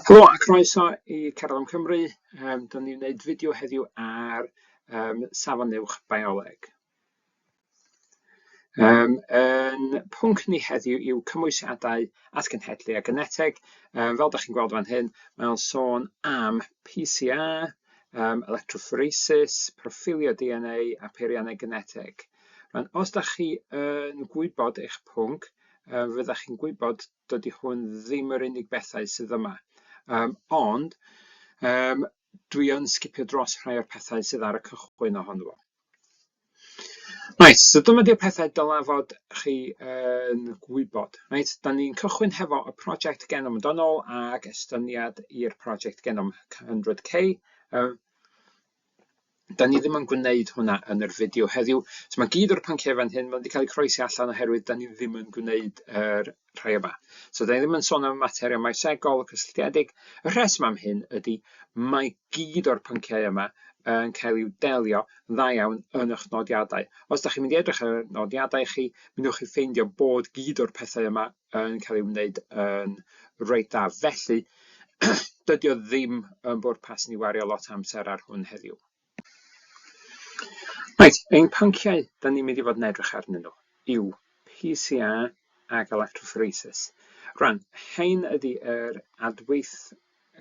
Helo a croeso i Cerdded am Cymru. Dyn ni'n gwneud fideo heddiw ar Safon Uwch Bioleg. Yn pwnc ni heddiw yw cymwysiadau atgenhedlu a geneteg. Fel da chi'n gweld fan hyn, mae o'n sôn am PCR, electrophoresis, proffilio DNA a peiriannau geneteg. Rwan, os da chi yn gwybod eich pwnc, fyddech chi'n gwybod dydy hwn ddim yr unig bethau sydd yma. Ond dwi yn sgipio dros rhai o'r pethau sydd ar y cychwyn ohono fo. Reit, so dyma di'r pethau dylai fod chi yn gwybod. Reit, da ni'n cychwyn hefo y prosiect Genom Dynol ac estyniad i'r prosiect Genom 100K. Da ni ddim yn gwneud hwnna yn yr fideo heddiw. So mae gyd o'r pynciau fan hyn, maen wedi cael eu croesi allan oherwydd da ni ddim yn gwneud yr rhai yma. So da ni ddim yn sôn am materion moesegol cysylltiedig. Y rheswm am hyn ydy mae gyd o'r pynciau yma yn cael i'w delio yn dda iawn yn eich nodiadau. Os da chi'n mynd i edrych ar y nodiadau chi, mi wnewch chi ffeindio bod gyd o'r pethau yma yn cael ei wneud yn reit dda. Felly, dydy o ddim yn bwrpas ni wario lot o amser ar hwn heddiw. Reit, ein pynciau da ni'n mynd i fod yn edrych arnyn nhw yw PCR ac electrophoresis. Rwan, hein ydy yr adweith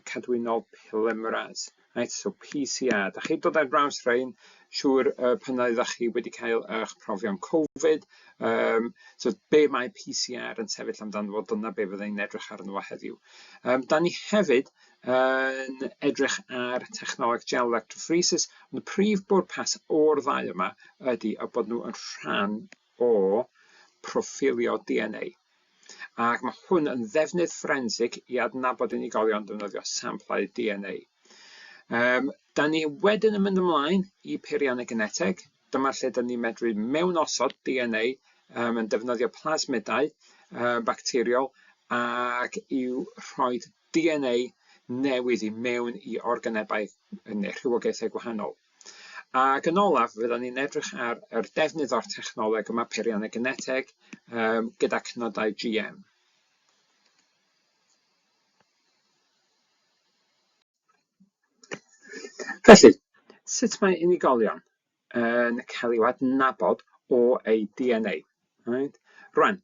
cadwynol polymerase. Reit, so PCR. Da chi dod ar draws rhain, siŵr pan oeddech chi wedi cael eich profion Covid. So be mae PCR yn sefyll amdano fo, dyna be fydden ni'n edrych arno fo heddiw. Da ni hefyd yn edrych ar technoleg gel electrophoresis, ond y prif bwrpas o'r ddau yma ydy y bod nhw yn rhan o proffilio DNA. Ac mae hwn yn ddefnydd fforensig i adnabod unigolion defnyddio samplau DNA. Da ni wedyn yn mynd ymlaen i peiriannau geneteg. Dyma lle da ni'n medru mewnosod DNA yn defnyddio plasmidau bacteriol ac i'w rhoi DNA newydd i mewn i organebau neu rhywogaethau gwahanol. Ac yn olaf, fyddan ni'n edrych ar yr defnydd o'r technoleg yma, peiriannau geneteg, gyda cnydau GM. Felly, sut mae unigolion yn cael i'w adnabod o eu DNA? Right? Rwan,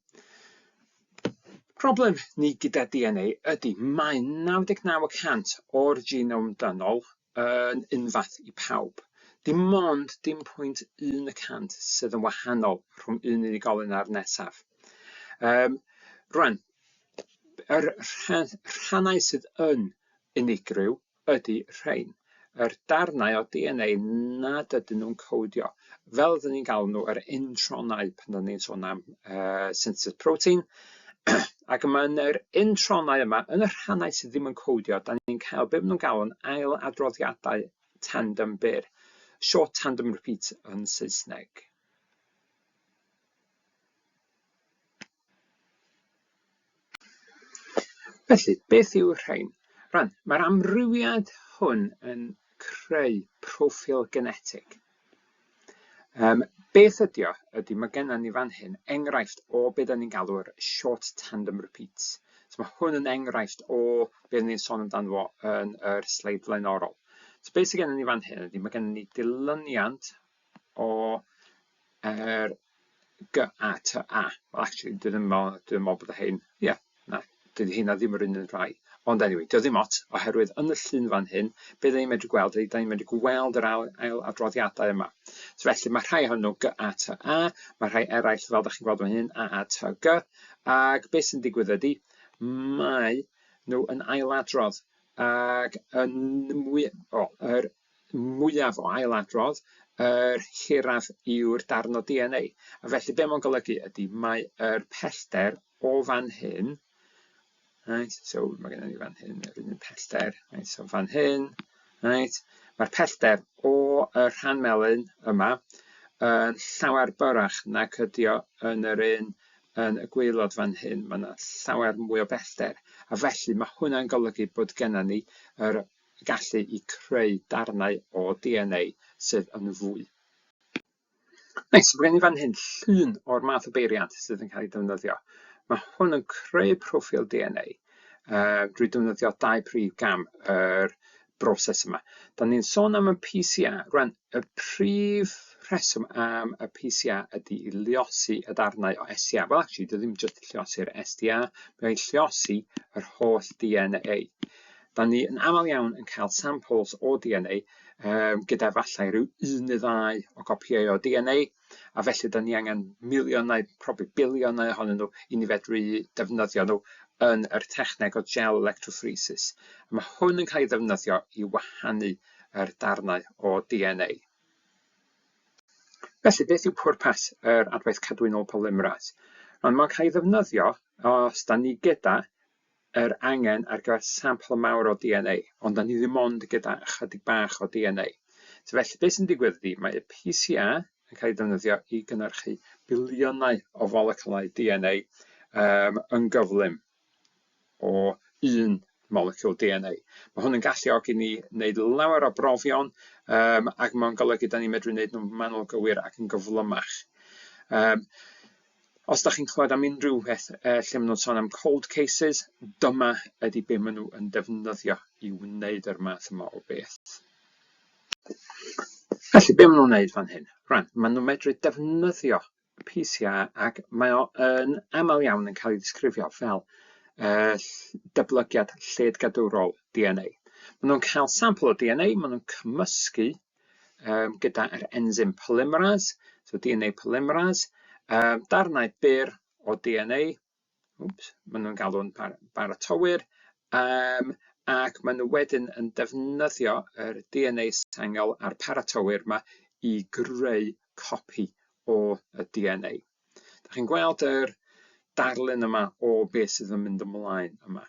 problem ni gyda DNA ydy mae 99% o'r genome dynol yn unfath i pawb. Dim ond dim pwynt 1% sydd yn wahanol rhwng un unigolyn a'r nesaf. Rwan, yr rhannau sydd yn unigryw ydy rhain, yr darnau o DNA nad ydyn nhw'n codio, fel ydyn ni'n galw nhw, yr intronau pan ydyn ni'n sôn am synthesis protein. Ac mae'n yr intronau yma, yn y rhannau sydd ddim yn codio, da ni'n cael be maen nhw'n galw'n ail adroddiadau tandem byr, short tandem repeat yn Saesneg. Felly, beth yw'r rhain? Rwan, mae'r amrywiad hwn yn creu proffil genetig. Beth ydy o? Ydy mae gennym ni fan hyn enghraifft o be da ni'n galw'r short tandem repeats. So mae hwn yn enghraifft o be ni'n sôn amdano fo yn yr sleid flaenorol. So beth sydd gennym ni fan hyn ydy mae gennym ni dilyniant o yr G A T A. Well, actually, dwi ddim yn meddwl, dwi ddim yn meddwl bod y hein, ie, yeah, na, dydy heina ddim yr un un rhai. Ond anyway, dio ddim ots, oherwydd yn y llun fan hyn, be da ni'n medru gweld ydy, da ni'n medru gweld yr ail, ail adroddiadau yma. So felly mae rhai ohonyn nhw G A T A, mae rhai eraill, fel da chi'n gweld fan hyn, A A T G, ac beth sy'n digwydd ydy, mae nhw yn ailadrodd, ac yn mwy, o, yr mwyaf o ailadrodd, yr hiraf yw'r darn o DNA. A felly be mae'n golygu ydy mae yr pellter o fan hyn, right, so mae gennym ni fan hyn yr un pellter, right, so fan hyn, right, mae'r pellter o y rhan melyn yma yn llawer byrrach nag ydy o yn yr un yn y gwaelod fan hyn. Mae yna llawer mwy o bellter. A felly mae hwnna'n golygu bod gennym ni yr gallu i creu darnau o DNA sydd yn fwy. Reit, so mae gen i fan hyn llun o'r math o beiriant sydd yn cael ei defnyddio. Mae hwn yn creu proffil DNA. Drwy defnyddio dau prif gam yr broses yma. Da ni'n sôn am y PCR. Rwan, y prif rheswm am y PCR ydy i liosi y darnau o SDA. Wel, actually, dwi ddim jyst lliosi'r SDA, mae'n lliosi yr holl DNA. Da ni yn aml iawn yn cael samples o DNA gyda falle rhyw un neu ddau o gopïau o DNA, a felly da ni angen miliynau, probably biliynau ohonyn nhw i ni fedru defnyddio nhw yn yr techneg o gel electrophoresis. A mae hwn yn cael ei ddefnyddio i wahanu yr darnau o DNA. Felly, beth yw pwrpas yr adwaith cadwynol polymerase? Ond mae'n cael ei ddefnyddio os da ni gyda yr angen ar gyfer sampl mawr o DNA, ond da ni ddim ond gyda ychydig bach o DNA. So felly, beth sy'n digwydd ydy, mae y PCR yn cael ei ddefnyddio i gynhyrchu biliynau o folecylau DNA yn gyflym o un moleciwl DNA. Mae hwn yn galluogi ni wneud lawer o brofion ac mae'n golygu da ni'n medru wneud nhw'n manwl gywir ac yn gyflymach. Os da chi'n clywed am unrhyw beth lle maen nhw'n sôn am cold cases, dyma ydy be maen nhw yn defnyddio i wneud yr math yma o beth. Felly, be maen nhw'n wneud fan hyn? Rwan, maen nhw'n medru defnyddio PCR ac mae o yn aml iawn yn cael ei ddisgrifio fel dyblygiad lled-gadwrol DNA. Maen nhw'n cael sampl o DNA, maen nhw'n cymysgu gyda'r enzym polymerase, so DNA polymerase, darnau byr o DNA, oops, maen nhw'n galw'n baratowyr, ac maen nhw wedyn yn defnyddio yr DNA sengl a'r paratowyr yma i greu copi o y DNA. Da chi'n gweld yr darlun yma o beth sydd yn mynd ymlaen yma.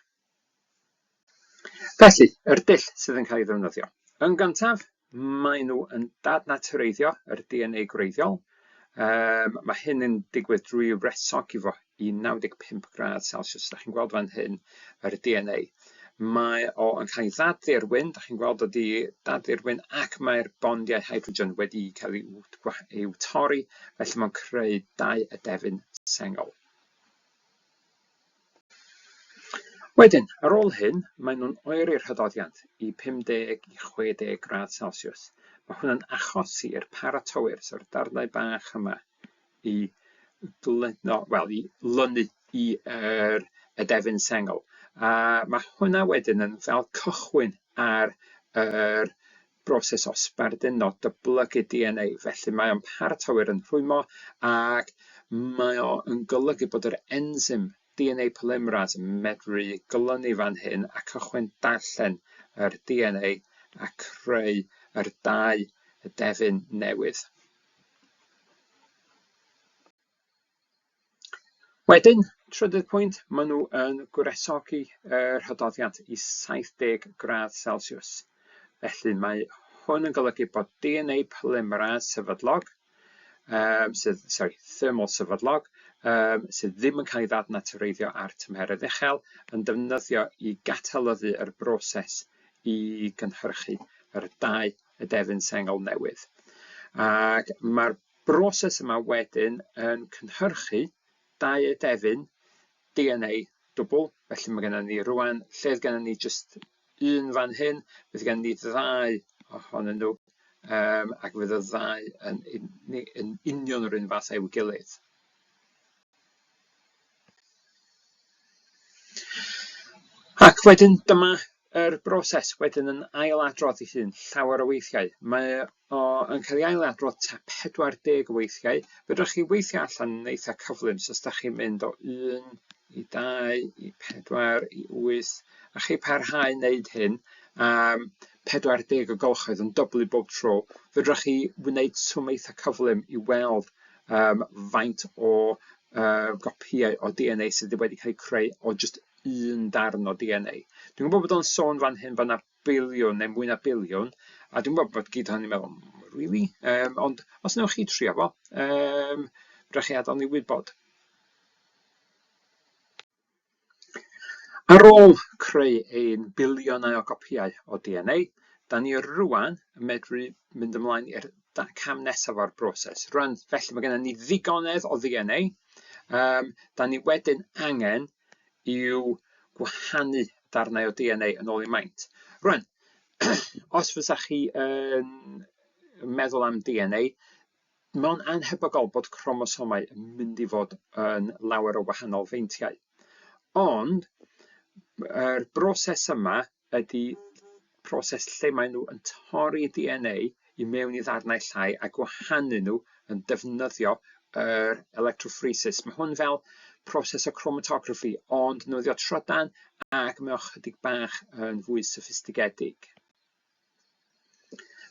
Felly, yr dull sydd yn cael ei ddefnyddio. Yn gyntaf, maen nhw yn dadnatureiddio yr DNA gwreiddiol. Mae hyn yn digwydd drwy wresogi fo i 95 gradd Celsius. Da chi'n gweld fan hyn yr DNA. Mae o yn cael ei ddaddirwyn, da chi'n gweld o di daddirwyn ac mae'r bondiau hydrogen wedi cael eu torri, felly mae'n creu dau edefyn sengl. Wedyn, ar ôl hyn, maen nhw'n oeri'r hydoddiant i 50 i 60 gradd Celsius. Mae hwnna'n achosi i'r paratowyr, so'r darnau bach yma, i glyno, wel, i lynu i'r edefyn sengl. A mae hwnna wedyn yn fel cychwyn ar yr broses o sbarduno dyblygu DNA, felly mae o'n paratowyr yn rhwymo ac mae o yn golygu bod yr enzym DNA polymerase yn medru glynu fan hyn a cychwyn darllen yr DNA a creu yr dau edefyn newydd. Wedyn, trydydd pwynt, maen nhw yn gwresogi yr hydoddiant i 70 gradd Celsius. Felly mae hwn yn golygu bod DNA polymerase sefydlog, sydd, sorry, thermal sefydlog, sydd ddim yn cael ei ddadnatureiddio ar tymheredd uchel, yn defnyddio i gatalyddu yr broses i gynhyrchu yr dau edefyn sengl newydd. Ac mae'r broses yma wedyn yn cynhyrchu dau edefyn DNA dwbl, felly mae gennym ni rwan, lle oedd gennym ni jyst un fan hyn, bydd gennym ni ddau ohonyn nhw, ac fydd y ddau yn union yr un fath i'w gilydd. Ac wedyn dyma yr broses wedyn yn ailadrodd ei hun llawer o weithiau. Mae o yn cael ei ailadrodd tua 40 o weithiau. Fedrwch chi weithio allan yn eitha cyflym, so os da chi'n mynd o 1 i 2 i 4 i 8, a chi parhau wneud hyn am 40 o gylchoedd yn dyblu bob tro, fedrwch chi wneud swm eitha cyflym i weld faint o gopïau o DNA sydd wedi cael eu creu o jyst un darn o DNA. Dwi'n gwybod bod o'n sôn fan hyn bod 'na biliwn neu mwy na biliwn, a dwi'n gwybod bod gyd ohonon ni'n meddwl, really? Ond os wnewch chi trio fo, fedrwch chi adael ni wybod. Ar ôl creu ein biliynau o gopïau o DNA, da ni rwan yn medru mynd ymlaen i'r cam nesaf o'r broses. Rwan, felly mae gennym ni ddigonedd o DNA. Da ni wedyn angen i'w gwahanu darnau o DNA yn ôl eu maint. Rwan, os fysa chi yn meddwl am DNA, mae'n anhebygol bod cromosomau yn mynd i fod yn lawer o wahanol feintiau. Ond, yr broses yma ydy proses lle maen nhw yn torri DNA i mewn i ddarnau llai a gwahanu nhw yn defnyddio yr electrophoresis. Mae hwn fel proses o chromatography, ond defnyddio trydan ac mae o chydig bach yn fwy soffistigedig.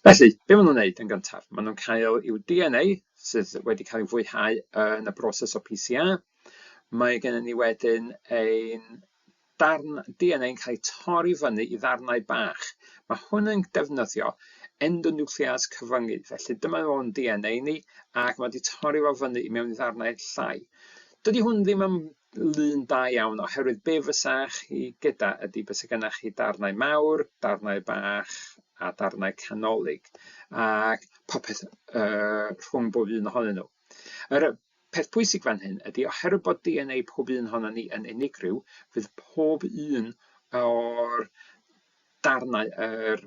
Felly, be maen nhw'n wneud yn gyntaf? Maen nhw'n cael i'w DNA, sydd wedi cael ei fwyhau yn y broses o PCR. Mae gennym ni wedyn ein darn DNA yn cael ei torri fyny i ddarnau bach. Mae hwn yn defnyddio endonuclease cyfyngu, felly dyma o'n DNA ni ac mae wedi torri fo fyny i mewn i ddarnau llai. Dydy hwn ddim yn lun da iawn oherwydd be fysa chi gyda ydy bysa gennych chi darnau mawr, darnau bach a darnau canolig ac popeth rhwng bob un ohonyn nhw. Yr peth pwysig fan hyn ydy oherwydd bod DNA pob un ohonon ni yn unigryw, fydd pob un o'r darnau yr,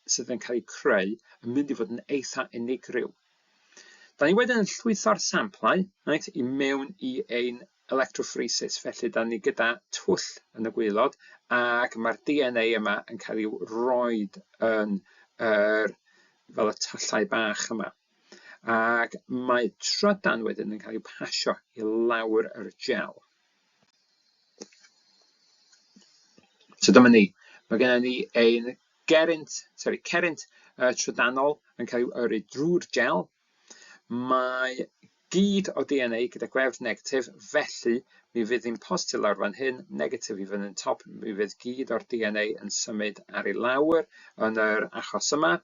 sydd yn cael eu creu yn mynd i fod yn eitha unigryw. Da ni wedyn yn llwytho'r samplau reit, i mewn i ein electrophoresis, felly da ni gyda twll yn y gwaelod ac mae'r DNA yma yn cael ei roed yn yr, fel y tyllau bach yma. Ac mae trydan wedyn yn cael ei pasio i lawr yr gel. So dyma ni. Mae gennym ni ein gerrynt, sorry, cerrynt trydanol yn cael ei yrru drwy'r gel. Mae gyd o DNA gyda gwefr negatif, felly mi fydd hi'n positif lawr fan hyn, negatif i fyny'n top, mi fydd gyd o'r DNA yn symud ar ei lawr yn yr achos yma.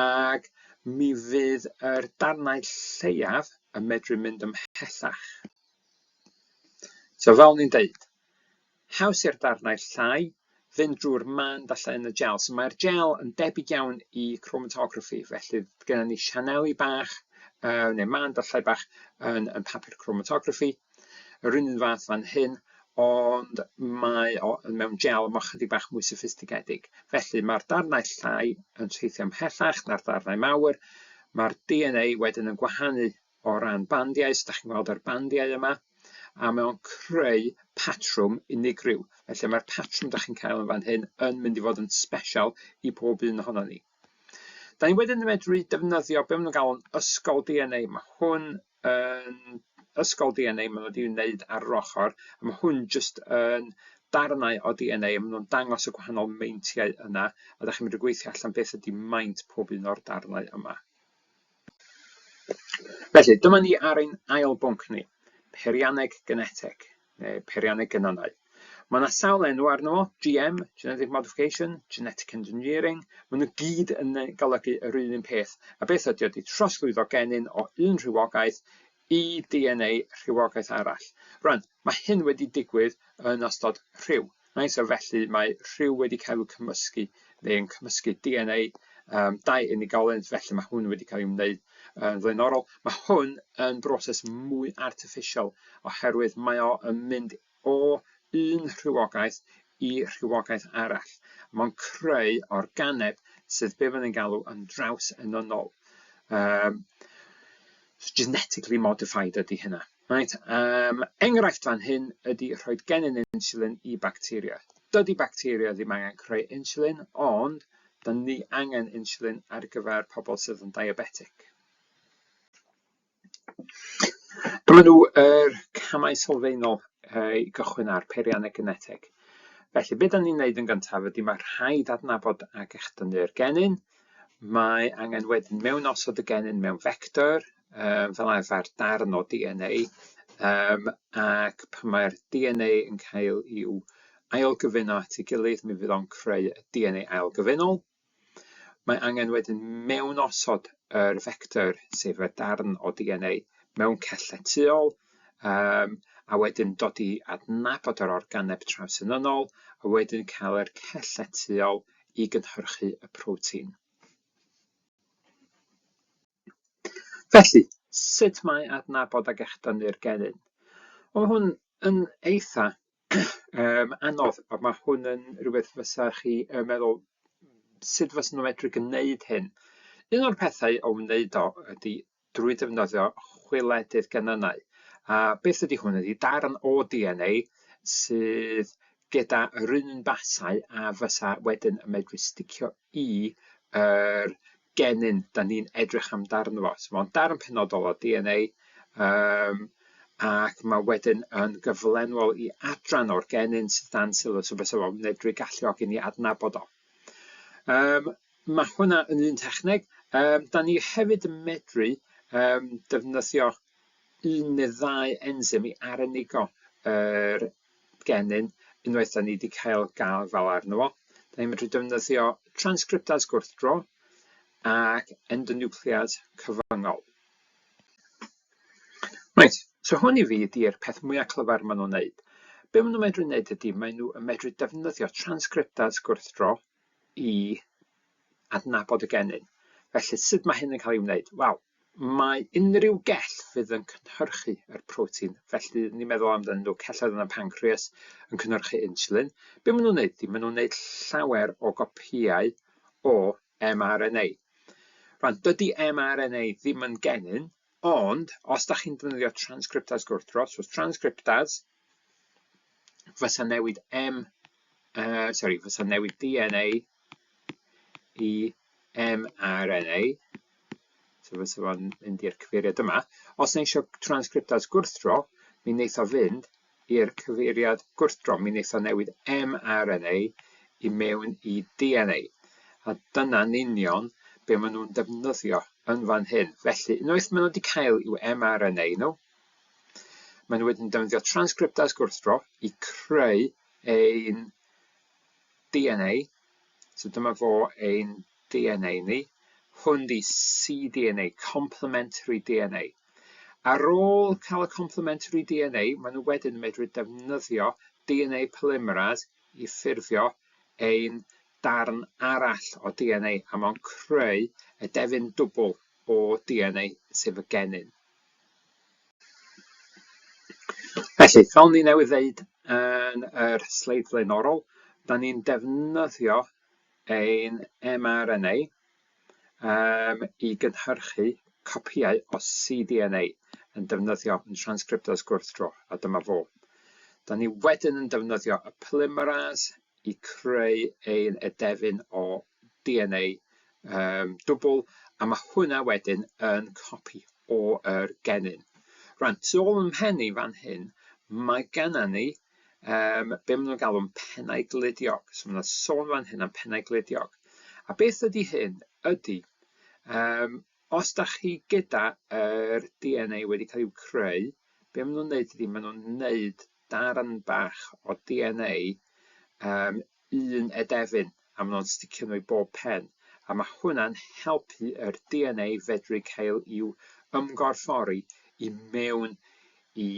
Ac mi fydd yr darnau lleiaf yn medru mynd ymhellach. So fel o'n i'n deud, haws i'r darnau llai fynd drwy'r man falle yn y gel. So mae'r gel yn debyg iawn i chromatography, felly gyda ni sianeli bach neu man dyllau bach yn, yn papur chromatography. Yr un un fath fan hyn, ond mae o mewn gel, mae chydig bach mwy soffistigedig. Felly mae'r darnau llai yn teithio ymhellach na'r darnau mawr. Mae'r DNA wedyn yn gwahanu o ran bandiau, so da chi'n gweld yr bandiau yma, a mae o'n creu patrwm unigryw. Felly mae'r patrwm da chi'n cael yn fan hyn yn mynd i fod yn special i pob un ohono ni. Da ni wedyn yn medru defnyddio be maen nhw'n galw'n ysgol DNA. Mae hwn yn ysgol DNA maen nhw wedi wneud ar yr ochr, a mae hwn jyst yn darnau o DNA, a maen nhw'n dangos y gwahanol meintiau yna, a da chi'n medru gweithio allan beth ydy maint pob un o'r darnau yma. Felly, dyma ni ar ein ail bwnc ni, peirianneg geneteg, neu peirianneg genynnau. Mae yna sawl enw arno fo, GM, Genetic Modification, Genetic Engineering, maen nhw gyd yn golygu yr un un peth. A beth ydy ydy trosglwyddo genyn o un rhywogaeth i DNA rhywogaeth arall. Rwan, mae hyn wedi digwydd yn ystod rhyw. Reit, so felly mae rhyw wedi cael eu cymysgu, neu yn cymysgu DNA dau unigolyn, felly mae hwn wedi cael ei wneud yn flaenorol. Mae hwn yn broses mwy artiffisial oherwydd mae o yn mynd o un rhywogaeth i rhywogaeth arall. Mae'n creu organeb sydd be fyddwn ni'n galw yn draws-enynol. Genetically modified ydy hynna. Reit, enghraifft fan hyn ydy rhoi genyn insulin i bacteria. Dydy bacteria ddim angen creu insulin, ond dyn ni angen insulin ar gyfer pobl sydd yn diabetic. Dyma nhw yr camau sylfaenol i gychwyn ar peirianneg geneteg. Felly, be da ni'n neud yn gyntaf ydy mae rhaid adnabod ac echdynnu'r genyn. Mae angen wedyn mewnosod y genyn mewn fector, fel arfer darn o DNA, ac pan mae'r DNA yn cael i'w ailgyfuno at ei gilydd, mi fydd o'n creu y DNA ailgyfunol. Mae angen wedyn mewnosod yr fector, sef y darn o DNA, mewn cellau tuol, a wedyn dod i adnabod yr organeb trawsynynnol, a wedyn cael yr cellau tuol i gynhyrchu y protein. Felly, sut mae adnabod ac echdynnu'r genyn? Wel, mae hwn yn eitha Anodd, a mae hwn yn rhywbeth fysa chi yn meddwl sut fysa nhw'n medru gwneud hyn. Un o'r pethau o wneud o ydy drwy defnyddio chwiledydd genynnau. A beth ydy hwn? Ydy darn o DNA sydd gyda yr un basau a fysa wedyn yn medru sticio i yr genyn da ni'n edrych amdano fo. So mae'n darn penodol o DNA ac mae wedyn yn gyflenwol i adran o'r genyn sydd dan sylw, so fysa fo'n medru galluogi ni adnabod o. Mae hwnna yn un techneg. Da ni hefyd yn medru defnyddio un neu ddau enzym i arenigo yr genyn unwaith da ni wedi cael gafael arno fo. Da ni'n medru defnyddio transcriptase gwrthdro ac endonuclease cyfyngol. Reit, so hwn i fi ydy'r peth mwyaf clyfar maen nhw'n wneud. Be maen nhw'n medru wneud ydy maen nhw yn medru defnyddio transcriptase gwrthdro i adnabod y genyn. Felly, sut mae hyn yn cael ei wneud? Wel, mae unrhyw gell fydd yn cynhyrchu yr protein, felly ni'n meddwl amdanyn nhw, celloedd yn y pancreas yn cynhyrchu insulin. Be maen nhw'n wneud ydy, maen nhw'n wneud llawer o gopïau o mRNA. Rwan, dydy mRNA ddim yn genyn, ond os da chi'n defnyddio transcriptase gwrthdro, so transcriptase fysa newid M, sorry, fysa newid DNA i mRNA, so fysa fo'n mynd i'r cyfeiriad yma. Os na eisiau transcriptase gwrthdro, mi wneith o fynd i'r cyfeiriad gwrthdro. Mi wneith o newid mRNA i mewn i DNA. A dyna'n union be maen nhw'n defnyddio yn fan hyn. Felly, unwaith maen nhw wedi cael i'w mRNA nhw, maen nhw wedyn defnyddio transcriptase gwrthdro i creu ein DNA. So dyma fo ein DNA ni. Hwn di cDNA, complementary DNA. Ar ôl cael y complementary DNA, maen nhw wedyn yn medru defnyddio DNA polymerase i ffurfio ein darn arall o DNA, a mae'n creu edefyn dwbl o DNA, sef y genyn. Felly, fel ni newydd ddeud yn yr sleid flaenorol, da ni'n defnyddio ein mRNA i gynhyrchu copïau o cDNA yn defnyddio yn transcriptase gwrthdro, a dyma fo. Da ni wedyn yn defnyddio y polymerase i creu ein edefyn o DNA dwbl, a mae hwnna wedyn yn copi o yr genyn. Rwan, tu ôl ym mhen i fan hyn, mae genna ni be maen nhw'n galw'n pennau gludiog. So mae yna sôn fan hyn am pennau gludiog. A beth ydy hyn? Ydy, os da chi gyda yr DNA wedi cael i'w creu, be maen nhw'n neud ydy, maen nhw'n neud darn bach o DNA un edefyn, a maen nhw'n sticio nhw i bob pen. A mae hwnna'n helpu yr DNA fedru cael i'w ymgorffori i mewn i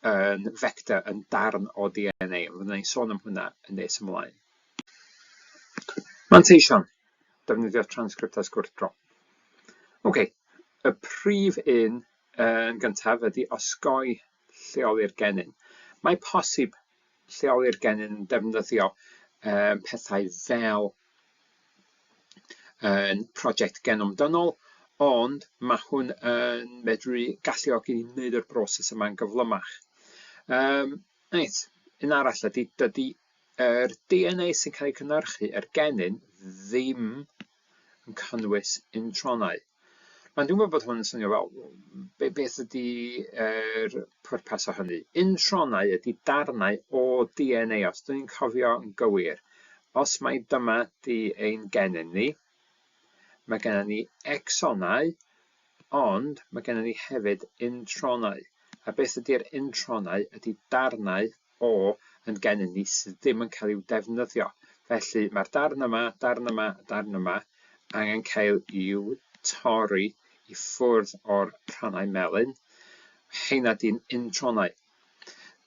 yn vector, yn darn o DNA. Fydda ni'n sôn am hwnna yn nes ymlaen. Manteision defnyddio transcriptase gwrthdro. OK, y prif un yn gyntaf ydy osgoi lleoli'r genyn. Mae posib lleoli'r genyn yn defnyddio pethau fel yn prosiect genom dynol, ond mae hwn yn medru galluogi ni wneud yr broses yma'n gyflymach. Reit, un arall ydy, dydy yr DNA sy'n cael ei cynhyrchu, yr genyn, ddim yn cynnwys intronau. Mae'n dwi'n gwybod bod hwn yn swnio fel, beth ydy yr pwrpas o hynny? Intronau ydy darnau o DNA, os dwi'n cofio yn gywir. Os mai dyma di ein genyn ni, mae gennym ni exonau, ond mae gennym ni hefyd intronau. A beth ydy'r intronau ydy darnau o yn gennym ni sydd ddim yn cael i'w defnyddio. Felly mae'r darn yma, darn yma, darn yma angen cael i'w torri i ffwrdd o'r rhannau melyn. Heina di'n intronau.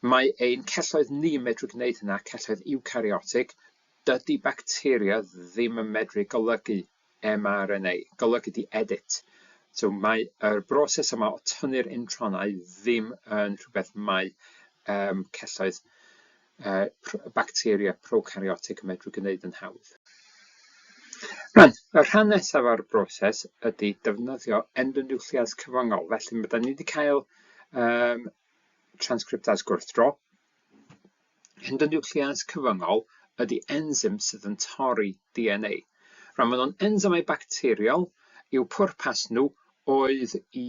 Mae ein celloedd ni yn medru gwneud hynna, celloedd eukaryotic. Dydy bacteria ddim yn medru golygu mRNA, golygu di edit. So mae yr broses yma o tynnu'r intronau ddim yn rhywbeth mae celloedd Bacteria prokaryotic yn medru gwneud yn hawdd. Rwan, y rhan nesaf o'r broses ydy defnyddio endonuclease cyfyngol. Felly, mae da ni wedi cael transcriptase gwrthdro. Endonuclease cyfyngol ydy enzym sydd yn torri DNA. Rwan, maen nhw'n enzymau bacteriol, i'w pwrpas nhw oedd i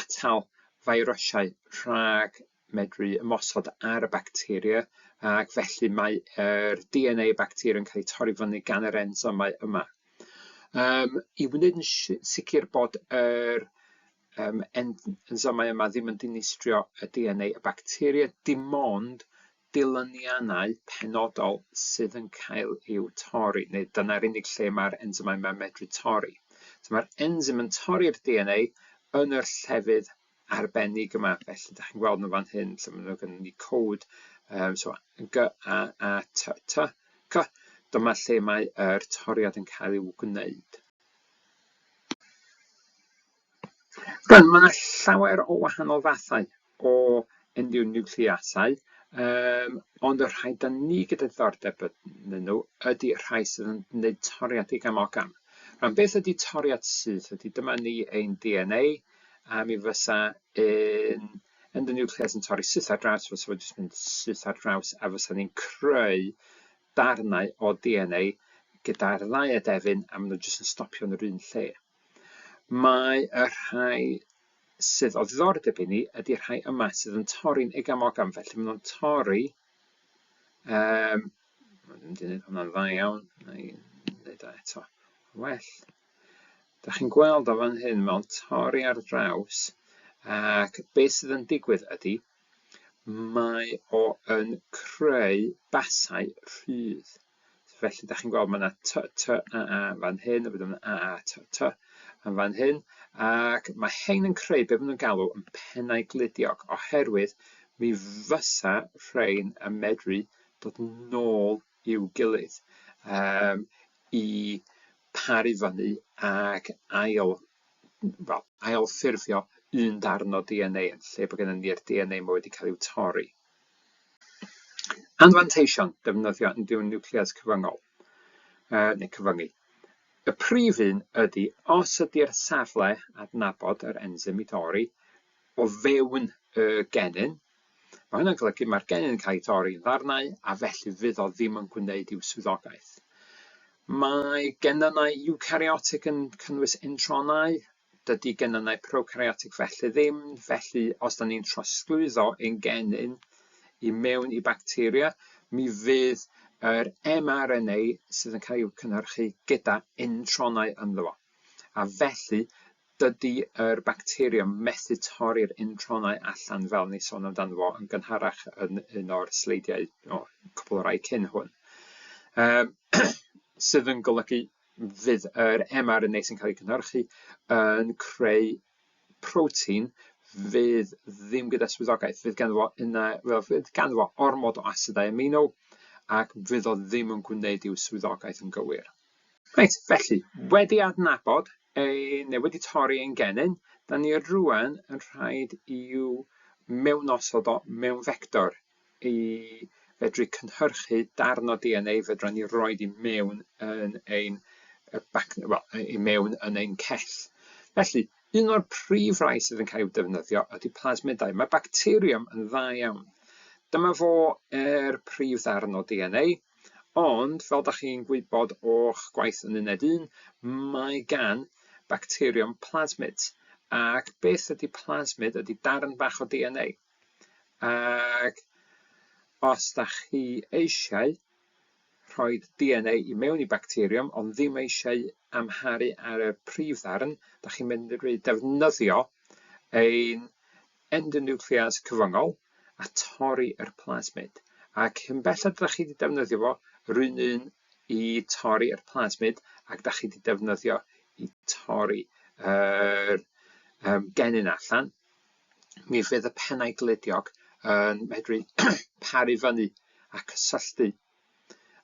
atal feirysau rhag medru ymosod ar y bacteria ac felly mae yr DNA bacteria yn cael ei torri fyny gan yr enzymau yma. I wneud yn sicr bod yr enzymau yma ddim yn dinistrio y DNA y bacteria, dim ond dilyniannau penodol sydd yn cael i'w torri, neu dyna'r unig lle mae'r enzymau yma'n medru torri. So mae'r enzym yn torri'r DNA yn yr llefydd arbennig yma. Felly, da chi'n gweld nhw fan hyn, lle maen nhw gennym ni cod, so G, A, A, T, T, C. Dyma lle mae yr toriad yn cael i'w gwneud. Rwan, mae yna llawer o wahanol fathau o endonucleasau, ond y rhai da ni gyda diddordeb yn nhw ydy rhai sydd yn gwneud toriad igam-ogam. Rwan, beth ydy toriad syth? Ydy dyma ni ein DNA, a mi fysa un endonuclease yn torri syth ar draws, fysa fo jyst mynd syth ar draws a fysa ni'n creu darnau o DNA gyda'r ddau edefyn a maen nhw jyst yn stopio yn yr un lle. Mae y rhai sydd o ddiddordeb i ni ydy'r rhai yma sydd yn torri'n igam-ogam, felly maen nhw'n torri, maen nhw'n gwneud hwnna'n dda iawn, na i wneud o eto well. Dach chi'n gweld o fan hyn mewn torri ar draws, ac beth sydd yn digwydd ydy, mae o yn creu basau rhydd. Felly, dach chi'n gweld mae yna T, T, A, A fan hyn, a wedyn A, A, T, T yn fan hyn, ac mae hein yn creu be maen nhw'n galw yn pennau gludiog, oherwydd mi fysa rhein yn medru dod nôl i'w gilydd i paru fyny ac ail, wel, ail ffurfio un darn o DNA yn lle bod gennym ni'r DNA mae wedi cael i'w torri. Anfanteision defnyddio endonuclease cyfyngol, neu cyfyngu. Y prif un ydy, os ydy'r safle adnabod yr enzym i dorri o fewn y genyn, Mae hynna'n golygu mae'r genyn yn cael ei torri yn ddarnau a felly fydd o ddim yn gwneud i'w swyddogaeth. Mae genynnau eukaryotic yn cynnwys intronau, dydy genynnau prokaryotic felly ddim, felly os da ni'n trosglwyddo ein genyn i mewn i bacteria, mi fydd yr mRNA sydd yn cael ei cynhyrchu gyda intronau ynddo fo. A felly, Dydy yr bacteriwm methu torri'r intronau allan fel ni sôn amdano fo yn gynharach yn un o'r sleidiau, o, cwpl o rai cyn hwn. Sydd yn golygu fydd yr mRNA sy'n cael ei cynhyrchu yn creu protein fydd ddim gyda swyddogaeth, fydd ganddo fo una, wel, fydd ganddo fo ormod o asidau amino ac fydd o ddim yn gwneud i'w swyddogaeth yn gywir. Reit, felly, wedi adnabod ein, neu wedi torri ein genyn, da ni rwan yn rhaid i'w mewnosod o mewn fector i fedru cynhyrchu darn o DNA fedra ni roid i mewn yn ein, well, i mewn yn ein cell. Felly, un o'r prif rai sydd yn cael i'w defnyddio ydy plasmidau. Mae bacterium yn dda iawn. Dyma fo yr prif ddarn o DNA. Ond, fel da chi'n gwybod o'ch gwaith yn uned 1, mae gan bacterium plasmids. Ac beth ydy plasmid ydy darn bach o DNA. Ac os da chi eisiau rhoi DNA i mewn i bacterium, ond ddim eisiau amharu ar y prif ddarn, da chi'n mynd i defnyddio ein endonuclease cyfyngol a torri yr plasmid. Ac cyn belled ydych chi wedi defnyddio fo, yr un un i torri yr plasmid ac da chi wedi defnyddio i torri yr genyn allan, mi fydd y pennau gludiog yn medru paru fyny a cysylltu.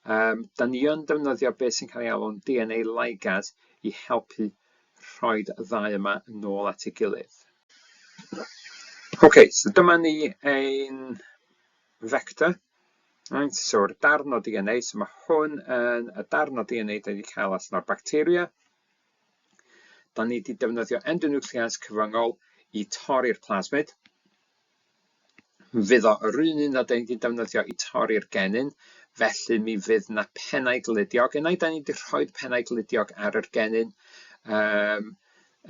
Da ni yn defnyddio beth sy'n cael ei alw'n DNA ligase i helpu rhoi'r ddau yma nôl at ei gilydd. OK, so dyma ni ein vector. Right, so'r darn o DNA, so mae hwn yn y darn o DNA da ni wedi cael allan o'r bacteria. Da ni wedi defnyddio endonuclease cyfyngol i torri'r plasmid. Fydd o yr un un a da ni wedi defnyddio i torri'r genyn, felly mi fydd na pennau gludiog. Unai da ni wedi rhoi pennau gludiog ar yr genyn um,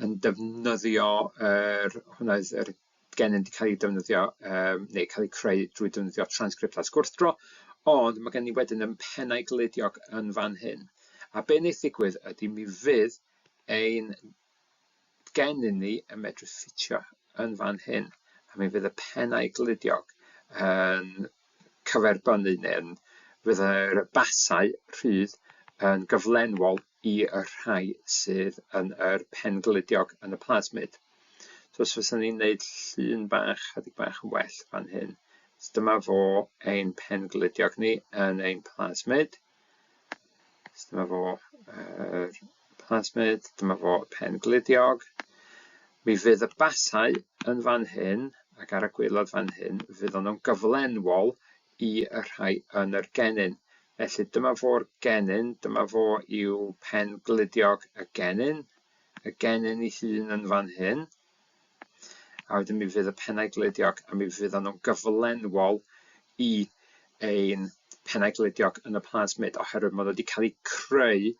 yn defnyddio yr, hwnna yr gennym wedi cael ei defnyddio um, neu cael ei creu drwy defnyddio transcriptase gwrthdro, ond mae gen i wedyn yn pennau gludiog yn fan hyn. A be wneith ddigwydd ydy mi fydd ein gennym ni yn medru ffitio yn fan hyn, a mi fydd y pennau gludiog yn cyferbynnu neu yn, fydd yr basau rhydd yn gyflenwol i y rhai sydd yn yr pen gludiog yn y plasmid. So os fyswn ni'n neud llun bach, chydig bach yn well fan hyn. So dyma fo ein pen gludiog ni yn ein plasmid. So dyma fo yr plasmid, dyma fo pen gludiog. Mi fydd y basau yn fan hyn ac ar y gwaelod fan hyn, fydd nhw'n gyflenwol i y rhai yn yr genyn. Felly dyma fo'r genyn, dyma fo yw pen gludiog y genyn, y genyn ei hun yn fan hyn. A wedyn mi fydd y pennau gludiog a mi fyddan nhw'n gyflenwol i ein pennau gludiog yn y plasmid oherwydd maen nhw wedi cael eu creu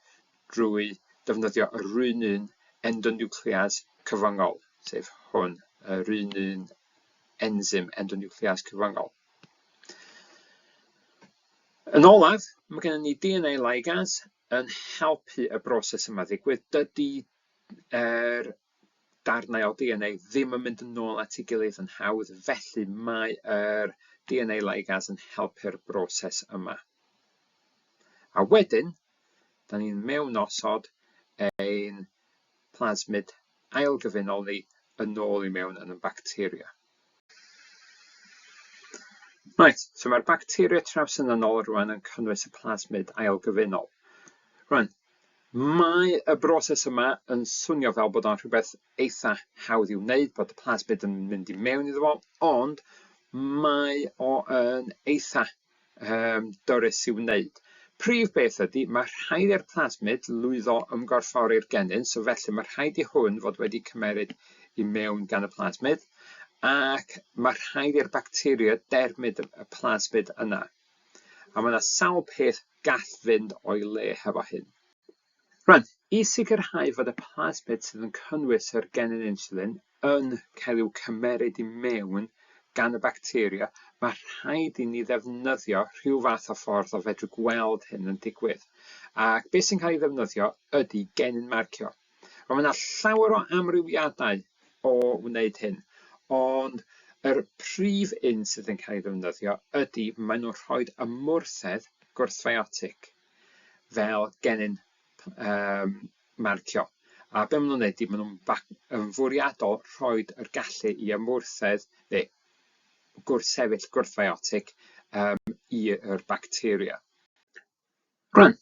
drwy defnyddio yr un un endonuclease cyfyngol, sef hwn, yr un un enzym endonuclease cyfyngol. Yn olaf, mae gennym ni DNA ligase yn helpu y broses yma ddigwydd. Dydy yr darnau o DNA ddim yn mynd yn ôl at ei gilydd yn hawdd, felly mae yr DNA ligase yn helpu'r broses yma. A wedyn, da ni'n mewnosod ein plasmid ailgyfunol ni yn ôl i mewn yn y bacteria. Reit, so mae'r bacteria trawsynynnol rwan yn cynnwys y plasmid ailgyfunol. Rwan, mae y broses yma yn swnio fel bod o'n rhywbeth eitha hawdd i'w wneud, bod y plasmid yn mynd i mewn iddo fo, ond mae o yn eitha dyrys i'w wneud. Prif beth ydy, mae rhaid i'r plasmid lwyddo ymgorffori'r genyn, so felly mae rhaid i hwn fod wedi cymeryd i mewn gan y plasmid, ac mae rhaid i'r bacteria dermyd y plasmid yna. A mae yna sawl peth gall fynd o'i le hefo hyn. Rwan, i sicrhau fod y plasmid sydd yn cynnwys yr genyn insulin yn cael i'w cymeryd i mewn gan y bacteria, mae rhaid i ni ddefnyddio rhyw fath o ffordd o fedru gweld hyn yn digwydd. Ac beth sy'n cael ei ddefnyddio ydy genyn marcio. Wel, mae yna llawer o amrywiadau o wneud hyn, ond yr prif un sydd yn cael ei ddefnyddio ydy maen nhw'n rhoi ymwrthedd gwrthfiotig fel genyn um, marcio. A be maen nhw'n neud ydy maen nhw'n yn fwriadol rhoi yr gallu i ymwrthedd neu gwrthsefyll gwrthfiotig um, i'r bacteria. Rwan,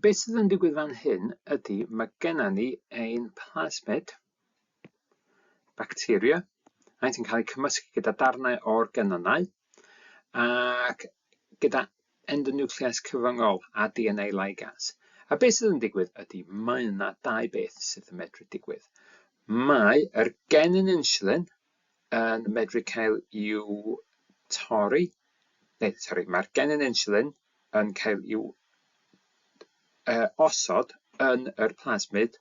beth sydd yn digwydd fan hyn ydy mae genna ni ein plasmid bacteria, maent yn cael eu cymysgu gyda darnau o'r genynnau ac gyda endonuclease cyfyngol a DNA ligase. A beth sydd yn digwydd ydy mae yna dau beth sydd yn medru digwydd. Mae yr genyn insulin yn medru cael i'w torri, neu sori, mae'r genyn insulin yn cael i'w osod yn yr plasmid,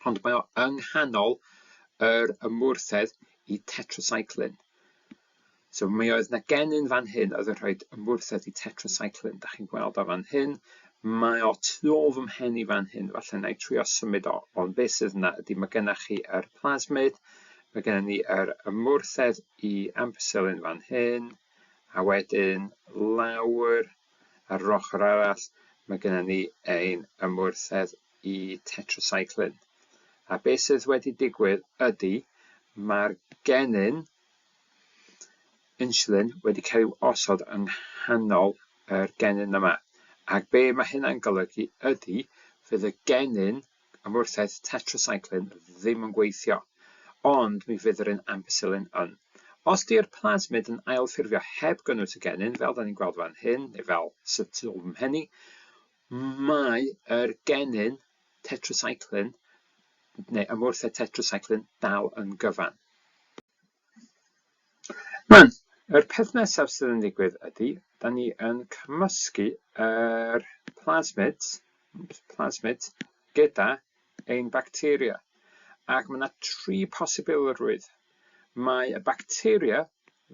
ond mae o yng nghanol yr ymwrthedd i tetracycline. So mi oedd 'na genyn fan hyn oedd yn rhoi ymwrthedd i tetracycline. Da chi'n gweld o fan hyn. Mae o tu ôl fy mhen i fan hyn. Falle na i trio symud o. Ond beth sydd yna ydy mae gennych chi yr plasmid, mae gennym ni yr ymwrthedd i ampicillin fan hyn, a wedyn lawr ar yr ochr arall mae gennym ni ein ymwrthedd i tetracycline. A beth sydd wedi digwydd ydy mae'r genyn insulin wedi cael ei osod yng nghanol yr genyn yma. Ac be mae hynna'n golygu ydy fydd y genyn ymwrthedd tetracycline ddim yn gweithio, ond mi fydd yr un ampicillin yn. Os di'r plasmid yn ailffurfio heb gynnwys y genyn, fel da ni'n gweld fan hyn, neu fel sydd tu ôl fy mhen i, mae yr genyn tetracycline, neu ymwrthedd tetracycline, dal yn gyfan. Rwan, yr peth nesaf sydd yn digwydd ydy, da ni yn cymysgu yr plasmid, plasmid gyda ein bacteria. Ac mae yna tri posibilrwydd. Mae y bacteria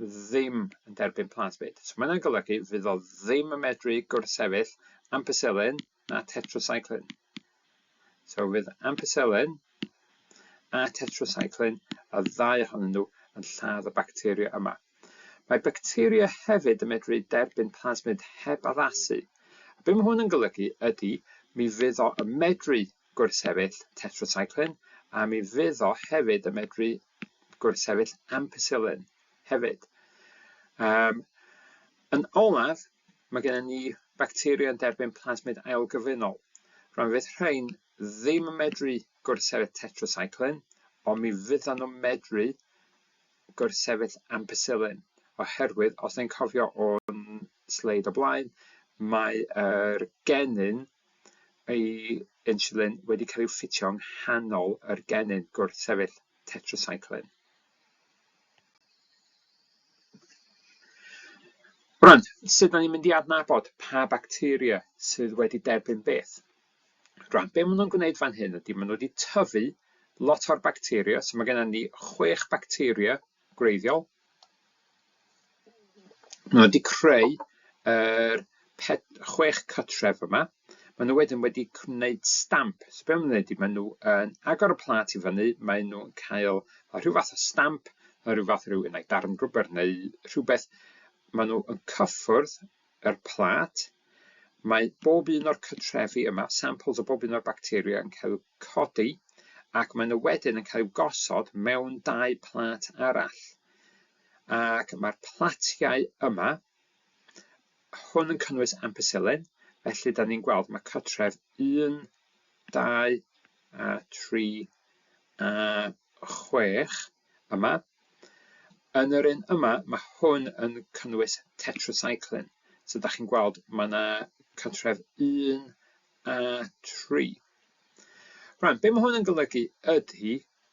ddim yn derbyn plasmid. So mae hynna'n golygu fydd o ddim yn medru gwrthsefyll ampicillin na tetracycline. So fydd ampicillin a tetracycline, y ddau ohonyn nhw, yn lladd y bacteria yma. Mae bacteria hefyd yn medru derbyn plasmid heb addasu. A be mae hwn yn golygu ydy mi fydd o yn medru gwrthsefyll tetracycline a mi fydd o hefyd yn medru gwrthsefyll ampicillin hefyd. Um, yn olaf, mae gennym ni bacteria yn derbyn plasmid ailgyfunol. Rwan fydd rhain ddim yn medru gwrthsefyll tetracycline, ond mi fyddan nhw'n medru gwrthsefyll ampicillin, oherwydd, os ni'n cofio o'n sleid o blaen, mae yr genyn ei insulin wedi cael ei ffitio yng nghanol yr genyn gwrthsefyll tetracycline. Rwan, sut da ni'n mynd i adnabod pa bacteria sydd wedi derbyn beth? Rwan, be maen nhw'n gwneud fan hyn ydy, maen nhw wedi tyfu lot o'r bacteria, so mae gennym ni chwech bacteria gwreiddiol. Maen nhw wedi creu yr chwech cytref yma. Maen nhw wedyn wedi gwneud stamp. So be maen nhw'n gwneud ydy, maen nhw yn agor y plât i fyny, maen nhw'n cael rhyw fath o stamp, rhyw fath o rhyw unai darn rwber neu rhywbeth. Maen nhw yn cyffwrdd yr plât. Mae bob un o'r cytrefi yma, samples o bob un o'r bacteria yn cael eu codi ac maen nhw wedyn yn cael eu gosod mewn dau plât arall. Ac mae'r platiau yma, hwn yn cynnwys ampicillin, felly da ni'n gweld mae cytref 1, 2 a 3 a 6 yma. Yn yr un yma, mae hwn yn cynnwys tetracycline. So da chi'n gweld, mae yna cartref 1 a 3. Rwan, be mae hwn yn golygu ydy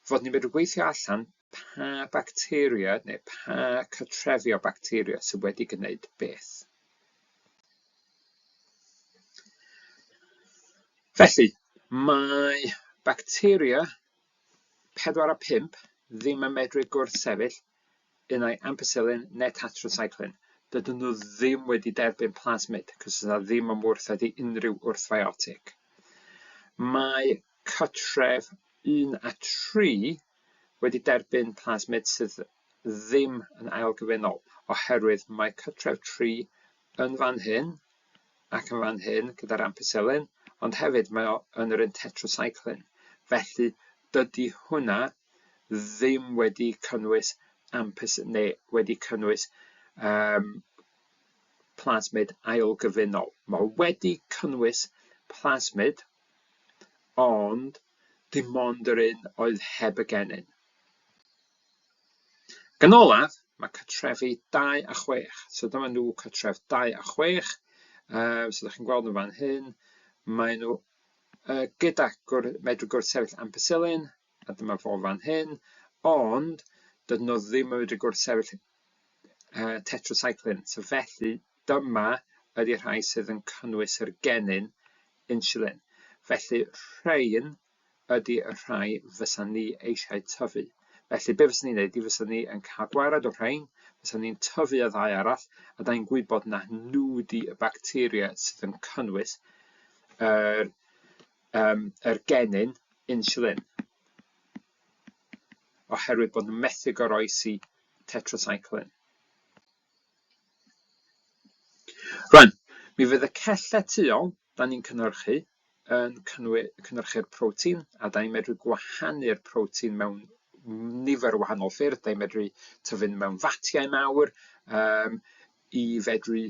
fod ni'n medru gweithio allan pa bacteria neu pa cartrefi o bacteria sydd wedi gwneud beth. Felly, mae bacteria 4 a 5 ddim yn medru gwrthsefyll unai ampicillin neu tetracycline. Dydyn nhw ddim wedi derbyn plasmid, cos yna ddim ymwrthedd i unrhyw wrthfiotig. Mae cytref 1 a 3 wedi derbyn plasmid sydd ddim yn ailgyfunol, oherwydd mae cytref 3 yn fan hyn ac yn fan hyn gyda'r ampicillin, ond hefyd mae o yn yr un tetracycline. Felly dydy hwnna ddim wedi cynnwys ampis neu wedi cynnwys um, plasmid ailgyfunol. Mae wedi cynnwys plasmid, ond dim ond yr un oedd heb y genyn. Ac yn olaf, mae cartrefi 2 a 6. So dyma nhw cartref 2 a 6. So ydych chi'n gweld nhw fan hyn. Mae nhw gyda gwr, medru gwrthsefyll ampicillin, a dyma fo fan hyn, ond dydyn nhw ddim yn medru gwrthsefyll tetracycline. So felly dyma ydy rhai sydd yn cynnwys yr genyn insulin. Felly rhain ydy y rhai fysa ni eisiau tyfu. Felly be fysa ni'n neud ydy fysa ni yn cael gwared o'r rhain, fysa ni'n tyfu y ddau arall, a da ni'n gwybod na nhw ydy y bacteria sydd yn cynnwys yr, um, yr genyn insulin. Oherwydd bod nhw'n methu goroesi tetracycline. Rwan, mi fydd y cellau tu ôl da ni'n cynhyrchu yn cynhyrchu'r protein, a da ni'n medru gwahanu'r protein mewn nifer o wahanol ffyrdd. Da ni'n medru tyfu mewn fatiau mawr um, i fedru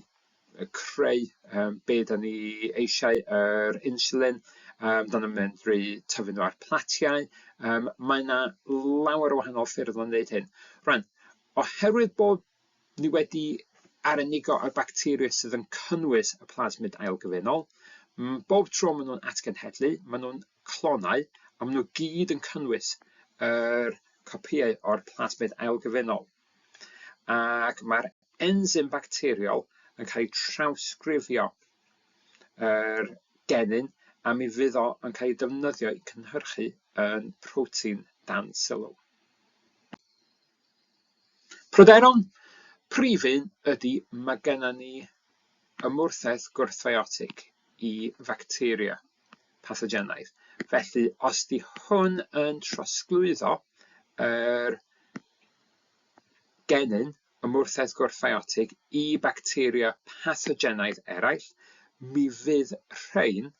creu um, be da ni eisiau, yr insulin. Da ni'n medru tyfu nhw ar platiau. Um, mae yna lawer o wahanol ffyrdd o wneud hyn. Rwan, Oherwydd bod ni wedi arenigo y bacteria sydd yn cynnwys y plasmid ailgyfunol, bob tro maen nhw'n atgenhedlu, maen nhw'n clonau, a maen nhw gyd yn cynnwys yr copïau o'r plasmid ailgyfunol. Ac mae'r enzym bacteriol yn cael ei trawsgrifio yr genyn a mi fydd o yn cael ei defnyddio i cynhyrchu yn protein dan sylw. Pryderon prif un ydy mae gennym ni ymwrthedd gwrthfiotig i facteria pathogenaidd. Felly, os di hwn yn trosglwyddo yr genyn ymwrthedd gwrthfiotig i bacteria pathogenaidd eraill, mi fydd rhain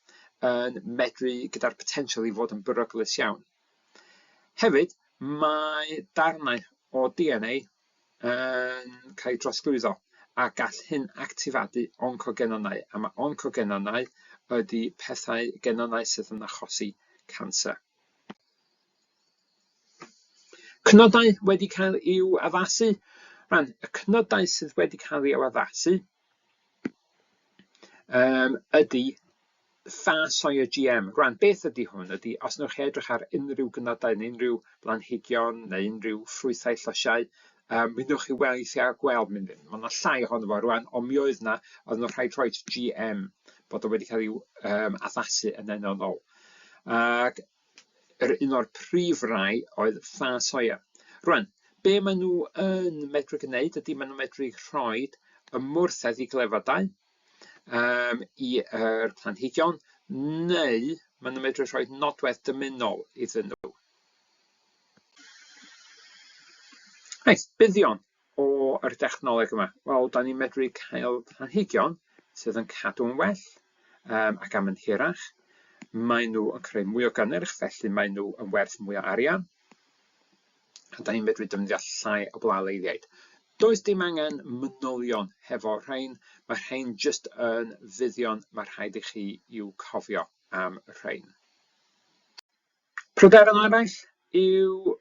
yn medru gyda'r potensial i fod yn beryglus iawn. Hefyd, mae darnau o DNA yn cael eu trosglwyddo a gall hyn actifadu oncogenonau, a mae oncogenonau ydy pethau genonau sydd yn achosi canser. Cnydau wedi cael i'w addasu. Rhan, y cnydau sydd wedi cael i'w addasu ydy ffa soia GM. Rwan, beth ydy hwn? Ydy, os wnewch chi edrych ar unrhyw gnydau neu unrhyw blanhigion neu unrhyw ffrwythau llysiau, mi wnewch chi weithiau gweld, mae yna llai ohono fo rwan, ond mi oedd yna, oedd nhw'n rhaid rhoi GM, bod o wedi cael ei addasu yn enonol. Ac yr un o'r prif rai oedd ffa soia. Rwan, be maen nhw yn medru gwneud ydy maen nhw'n medru rhoi ymwrthedd i glefydau i'r planhigion, neu maen nhw'n medru rhoi nodwedd dymunol iddyn nhw. Reit, buddion o'r dechnoleg yma? Wel, da ni'n medru cael planhigion sydd yn cadw'n well ac am yn hirach. Maen nhw yn creu mwy o gynnyrch, felly maen nhw yn werth mwy o arian. A da ni'n medru defnyddio llai o blaleiddiaid. Does dim angen manylion hefo rhain, mae rhain jyst yn fuddion mae rhaid i chi i'w cofio am rhain. Pryderon arall yw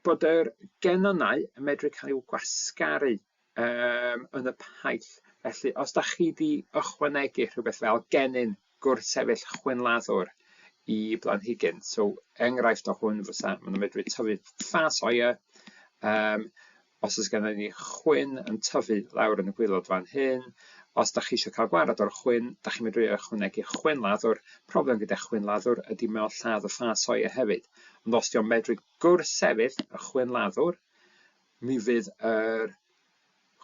bod yr genynau yn medru cael i'w gwasgaru yn y paill. Felly, os da chi 'di ychwanegu rhywbeth fel genyn gwrthsefyll chwynladdwr i blanhigyn, so enghraifft o hwn fysa, maen nhw'n medru tyfu ffa soia, os oes gennym ni chwyn yn tyfu lawr yn y gwaelod fan hyn, os da chi eisiau cael gwared o'r chwyn, da chi'n medru ychwanegu chwynladdwr. Problem gyda chwynladdwr ydy mae o'n lladd y ffa soia hefyd. Ond os di o'n medru gwrthsefyll y chwynladdwr, mi fydd yr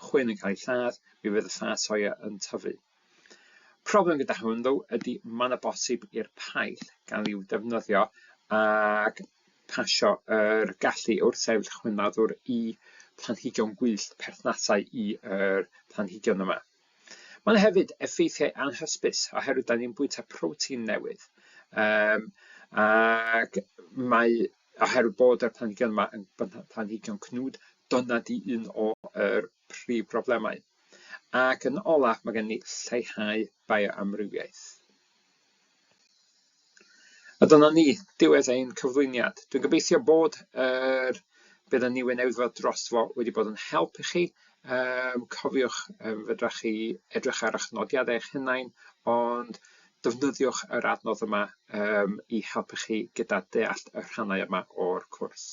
chwyn yn cael ei lladd, mi fydd y ffa soia yn tyfu. Problem gyda hwn ddo ydy mae yna bosib i'r paill gael i'w defnyddio ac pasio yr gallu wrth sefyll chwynladdwr i planhigion gwyllt perthnasau i'r planhigion yma. Mae yna hefyd effeithiau anhysbys oherwydd da ni'n bwyta protein newydd ac mae oherwydd bod yr planhigion yma yn planhigion cnwd, dyna di un o'r prif broblemau. Ac yn olaf, mae gen ni lleihau bioamrywiaeth. A dyna ni, diwedd ein cyflwyniad. Dwi'n gobeithio bod yr be da ni wedi newid fod dros fo wedi bod yn help i chi. Cofiwch, fedrwch chi edrych ar eich nodiadau eich hunain, ond defnyddiwch yr adnodd yma i helpu chi gyda deall y rhannau yma o'r cwrs.